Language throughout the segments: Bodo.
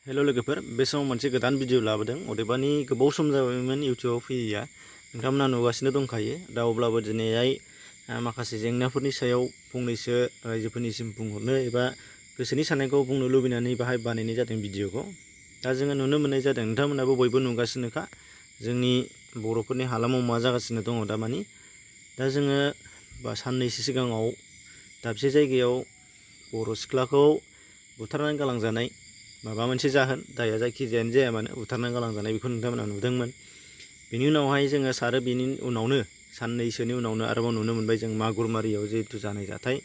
हेल' लोगोफोर बे समाव मोनसे गोदान भिडिअ लाबोदों अदेबानि गोबाव सम जाबायमोन इउटिउबाव फैयैया नोंथांमोना नुगासिनो दंखायो दा अब्लाबो दिनैहाय माखासे जेंनाफोरनि सायाव फंनैसो रायजोफोरनिसिम बुंहरनो एबा गोसोनि साननायखौ बुंनो लुबैनानै बाहाय बानायनाय जादों भिडिअखौ दा जोङो नुनो मोननाय जादों नोंथांमोनाबो बयबो नुगासिनोखा जोंनि बर'फोरनि हालामाव मा जागासिनो दङ दामानि दा जोङो साननैसो सिगाङाव दाबसे जायगायाव बर' सिख्लाखौ बुथारनानै गालांजानाय माबा मोनसे जाहोन दाया जायखिजायानो जाया मानो बुथारनानै गालांजानाय बेखौ नोंथांमोना नुदोंमोन। बेनि उनावहाय जोङो आरो बेनि उनावनो साननैसोनि उनावनो आरोबाव नुनो मोनबाय जों मागुरमारियाव जिहेतु जानाय जाथाय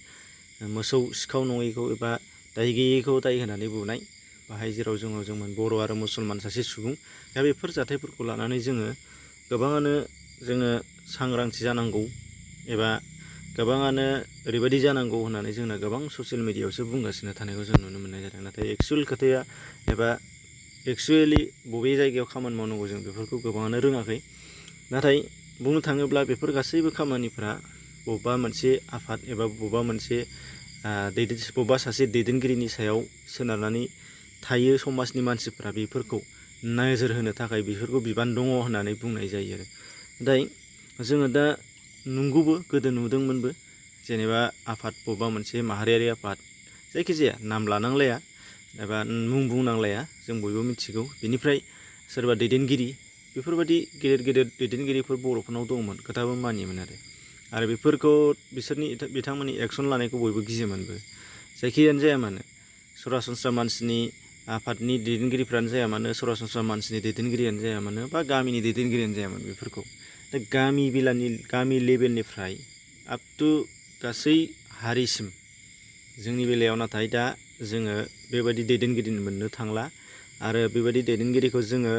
मोसौ सिखाव नङैखौ एबा दाय गैयैखौ दाय होनानै बुनाय बाहाय जेराव जोंमोन बर' आरो मुसलमान सासे सुबुं दा बेफोर जाथायफोरखौ लानानै जोङो गोबाङानो सांग्रांथि जानांगौ एबा गोबाङानो ओरैबायदि जानांगौ होननानै जोंना गोबां ससियेल मिडियायावसो बुंगासिनो थानायखौ जों नुनो मोननाय जादों नाथाय एक्सुयेल खोथाया एबा एक्सुयेलि बबे जायगायाव खामानि मावनांगौ जों बेफोरखौ गोबाङानो रोङाखै नाथाय बुंनो थाङोब्ला बेफोर गासैबो खामानिफ्रा बबेबा मोनसे आफाद एबा बबेबा सासे दैदेनगिरिनि सायाव सोनारनानै थायो समाजनि मानसिफ्रा बेफोरखौ नोजोर होनो थाखाय बेफोरखौ बिबान दङ होननानै बुंनाय जायो आरो नाथाय जोङो दा नंगौबो गोदो नुदोंमोनबो जेनेबा आफाद बबेबा मोनसे माहारियारि आफाद जायखिजाया नाम लानांलाया एबा मुं बुंनांलाया जों बयबो मिथिगौ बेनिफ्राय सोरबा दैदेनगिरि बेफोरबायदि गेदेर गेदेर दैदेनगिरिफोर बर'फोरनाव दंमोन खोथाबो मानियोमोन आरो बेफोरखौ बिथांमोननि एक्सन लानायखौ बयबो गियोमोनबो जायखियानो जाया मानो सरासनस्रा मानसिनि आफादनि दैदेनगिरिफ्रानो जाया मानो सरासनस्रा मानसिनि दैदेनगिरियानो जाया मानो बा गामिनि दैदेनगिरियानो जाया मानो बेफोरखौ दा गामि लेभेलनिफ्राय आप टु गासै हारिसिम जोंनि बेलायाव नाथाय दा जोङो बेबायदि दैदेनगिरि मोननो थांला आरो बेबायदि दैदेनगिरिखौ जोङो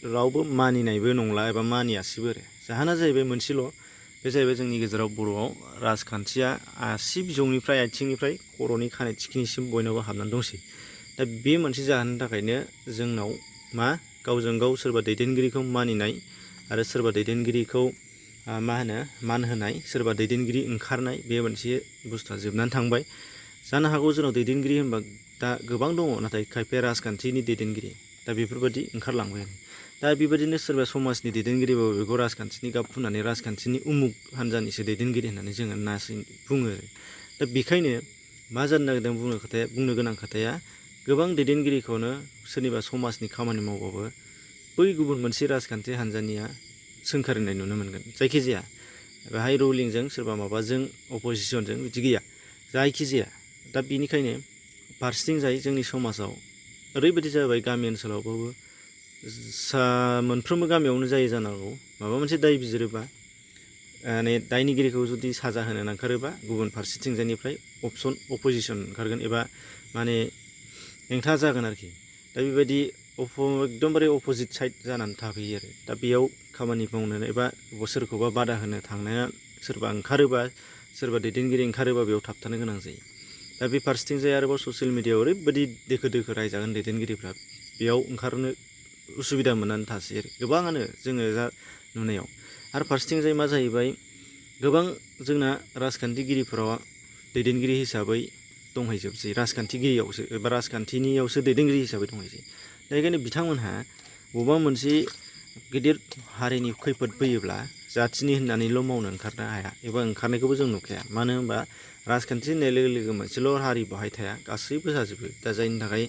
रावबो मानिनायबो नंला एबा मानियासैबो आरो जाहोना जाहैबाय मोनसेल' बे जाहैबाय जोंनि गेजेराव बर'आव राजखान्थिया आसि बिजौनिफ्राय आथिंनिफ्राय खर'नि खानाय थिखिनिसिम बयनावबो हाबनानै दंसै दा बे मोनसे जाहोननि थाखायनो जोंनाव गावजों गाव सोरबा दैदेनगिरिखौ मानिनाय आरो सोरबा दैदेनगिरिखौ मान होनाय सोरबा दैदेनगिरि ओंखारनाय बे मोनसे बुस्थुआ जोबनानै थांबाय जानो हागौ जोंनाव दैदेनगिरि होनबा दा गोबां दङ नाथाय खायफाया राजखान्थिनि दैदेनगिरि दा बेफोरबायदि ओंखारलांबाय आरो दा बेबायदिनो सोरबा समाजनि दैदेनगिरिबाबो बेखौ राजखान्थिनि गाब फुननानै राजखान्थिनि उमुग हानजानिसो दैदेनगिरि होननानै जोङो बुङो आरो दा बेखायनो मा जानो नागिरदों बुंनो गोनां खोथाया गोबां दैदेनगिरिखौनो सोरनिबा समाजनि खामानि मावबाबो बै गुबुन मोनसे राजखान्थि हानजानिया सोंखारिनाय नुनो मोनगोन जायखिजाया बेहाय रुलिंजों सोरबा माबाजों अपजिसनजों बिदि गैया जायखिजाया दा बेनिखायनो फारसेथिं जाय जोंनि समाजाव ओरैबायदि जाबाय गामि ओनसोलावबाबो मोनफ्रोमबो गामियावनो जायो जानांगौ माबा मोनसे दाय बिजिरोबा दायनिगिरिखौ जुदि साजा होनो ओंखारोबा गुबुन फारसेथिंजायनिफ्राय अपजिसन ओंखारगोन एबा हेंथा जागोन आरोखि दा बेबायदि एकदमबारे अपोजिट साइड जानानै थाफैयो आरो दा बेयाव खामानि मावनो एबा सोरखौबा बादा होनो थांनाया सोरबा ओंखारोबा सोरबा दैदेनगिरि ओंखारोबा बेयाव थाबथानो गोनां जायो दा बे फारसेथिंजाय आरोबाव ससियेल मिडियायाव ओरैबायदि दोखो रायजागोन दैदेनगिरिफ्रा बेयाव ओंखारनो उसुबिदा मोननानै थासै आरो गोबाङानो जोङो दा नुनायाव आरो फारसेथिंजाय मा जाहैबाय गोबां जोंना राजखान्थिगिरिफोराव दैदेनगिरि हिसाबै दंहैजोबसै राजखान्थिगिरियावसो एबा राजखान्थिनियावसो दैदेनगिरि हिसाबै दंहैसै दा बेखायनो बिथांमोनहा बबेबा मोनसे गिदिर हारिनि खैफोद फैयोब्ला जाथिनि होननानैल' मावनो ओंखारनो हाया एबा ओंखारनायखौबो जों नुखाया मानो होनबा राजखान्थि होननाय लोगो लोगो मोनसेल' हारि बाहाय थाया गासैबो जाजोबो दा जायनि थाखाय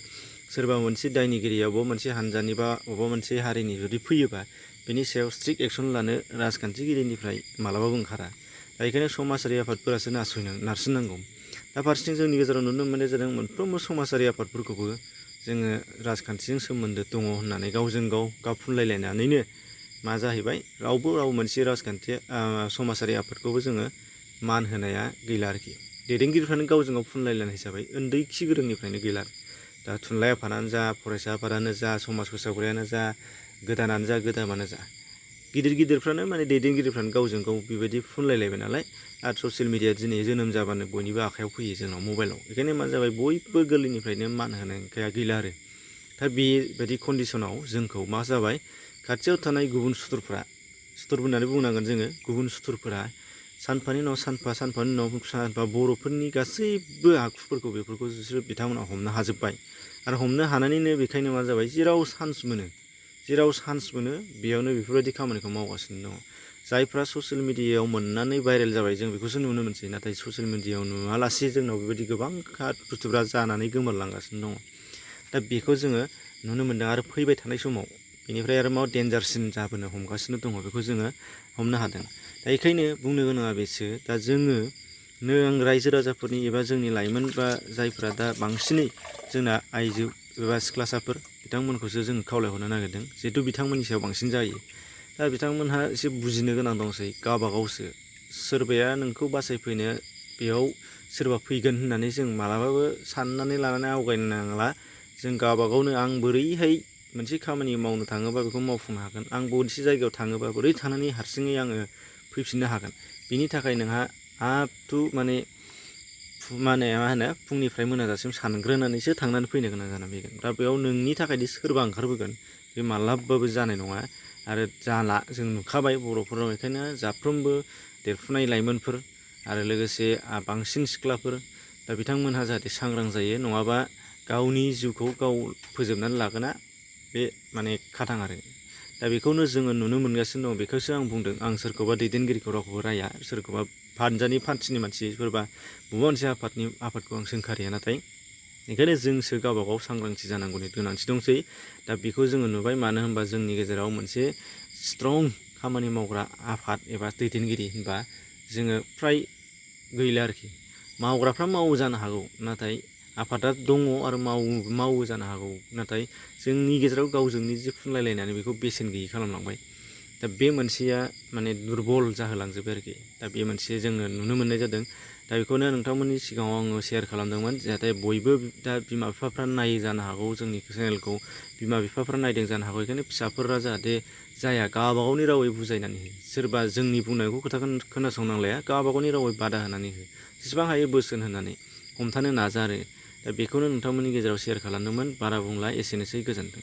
सोरबा मोनसे दायनिगिरिया बबेबा मोनसे हानजानि बा बबेबा मोनसे हारिनि जुदि फैयोबा बेनि सायाव स्ट्रिक्ट एक्सन लानो राजखान्थिगिरिनिफ्राय मालाबाबो ओंखारा दा बेखायनो समाजारि आफादफोरासो नारसिननांगौ दा फारसेथिं जोंनि गेजेराव नुनो मोननाय जादों मोनफ्रोमबो समाजारि आफादफोरखौबो जोङो राजखान्थिजों सोमोन्दो दङ होननानै गावजों गाव फुनलायलायनानैनो मा जाहैबाय रावबो मोनसे राजखान्थि समाजारि आफादखौबो जोङो मान होनाया गैला आरोखि दैदेनगिरिफ्रानो गावजों गाव फुनलायलायनाय हिसाबै उन्दै खि गोरोंनिफ्रायनो गैला दा थुनलाइ आफादानो जा फरायसा आफादानो जा समाज फोसाबग्रायानो जा गोदामानो जा गिदिरफ्रानो दैदेनगिरिफ्रानो गावजों गाव बेबायदि फुनलायलायबाय नालाय आरो ससियेल मिडिया दिनै जोनोम जाबानो बयनिबो आखायाव फैयो जोंनाव मबाइलाव बेखायनो मा जाबाय बयबो गोरलैनिफ्रायनो मान होनायखाया गैला आरो दा बेबायदि कन्डिसनाव जोंखौ मा जाबाय खाथियाव थानाय गुबुन सुथुर होननानै बुंनांगोन जोङो गुबुन सुथुरफोरा सानफानि उनाव सानफानि उनाव सानफा बर'फोरनि गासैबो आखुफोरखौ बेफोरखौ बिसोरो बिथांमोना हमनो हाजोब्बाय आरो हमनो हानानैनो बेखायनो मा जाबाय जेराव चान्स मोनो बेयावनो बेफोरबायदि खामानिखौ मावगासिनो दङ। जायफ्रा ससियेल मिडियायाव मोननानै भाइरेल जाबाय जों बेखौसो नुनो मोनसै, नाथाय ससियेल मिडियायाव नुवालासे जोंनाव बेबायदि गोबां बुस्थुफ्रा जानानै गोमोरलांगासिनो दङ। दा बेखौ जोङो नुनो मोनदों आरो फैबाय थानाय समाव बेनिफ्राय आरो मा डेन्जारसिन जाबोनो हमगासिनो दङ बेखौ जोङो हमनो हादों। दा बेखायनो बुंनो गोनाङा बेसो, दा जोङो रायजो राजाफोरनि एबा जोंनि लाइमोन बा जायफ्रा दा बांसिनै जोंना आइजो एबा सिख्लासाफोर बिथांमोनखौसो जों खावलायहरनो नागिरदों, जिहेथु बिथांमोननि सायाव बांसिन जायो। दा बिथांमोनहा एसे बुजिनो गोनां दंसै, गावबागावसो सोरबाया नोंखौ बासायफैनो बेयाव सोरबा फैगोन होननानै जों मालाबाबो साननानै लानानै आवगायनो नांला। जों गावबागावनो आं बोरैहाय मोनसे खामानि मावनो थाङोबा बेखौ मावफुंनो हागोन, आं मोनसे जायगायाव थाङोबा बोरै थानानै हारसिङै आङो फैफिननो हागोन, बिनि थाखाय नोंहा आप टु माने मा होनो फुंनिफ्राय मोनाजासिम सानग्रोनानैसो थांनानै फैनो गोनां जानानै फैगोन। दा बेयाव नोंनि थाखायदि सोरबा ओंखारबोगोन बे मालाबाबो जानाय नङा आरो जाला, जों नुखाबाय बर'फोराव। बेखायनो साफ्रोमबो देरफुनाय लाइमोनफोर आरो लोगोसे बांसिन सिख्लाफोर दा बिथांमोनहा जाहाथे सांग्रां जायो, नङाबा गावनि जिउखौ गाव फोजोबनानै लागोना बे माने खाथां आरो। दा बेखौनो जोङो नुनो मोनगासिनो दं। बेखौसो आं बुंदों, आं सोरखौबा दैदेनगिरिखौ रावखौबो राया, सोरखौबा हानजानि पार्टिनि मानसि सोरबा बबेबा मोनसे आफादखौ आं सोंखारिया, नाथाय बेखायनो जोंसो गावबागाव सांग्रांथि जानांगौनि गोनांथि दंसै। दा बेखौ जोङो नुबाय, मानो होनबा जोंनि गेजेराव मोनसे स्ट्रं खामानि मावग्रा आफाद एबा दैदेनगिरि होनबा जोङो फ्राय गैला आरोखि। मावग्राफ्रा मावो जानो हागौ, नाथाय आफादा दङ आरो मावो जानो हागौ, नाथाय जोंनि गेजेराव गावजों निजे फुनलायलायनानै बेखौ बेसेन गैयि खालामलांबाय। दा बे मोनसेया माने दुरबल जाहोलांजोबबाय आरोखि। दा बे मोनसे जोङो नुनो मोननाय जादों। दा बेखौनो नोंथांमोननि सिगाङाव आङो शेयार खालामदोंमोन, जाहाथे बयबो दा बिमा बिफाफ्रा नायो जानो हागौ जोंनि चेनेलखौ, बिमा बिफाफ्रा नायदों जानो हागौ। बेखायनो फिसाफोरा जाहाथे जाया गावबागावनि रावै बुजायनानै हो, सोरबा जोंनि बुंनायखौ खोथाखौ खोनासंनांलाया, गावबागावनि रावै बादा होनानै हो, जेसेबां हायो बोसोन होनानै हमथानो नाजा आरो। दा बेखौनो नोंथांमोननि गेजेराव शेयार खालामदोंमोन। बारा बुंला, एसेनोसै, गोजोन्थों।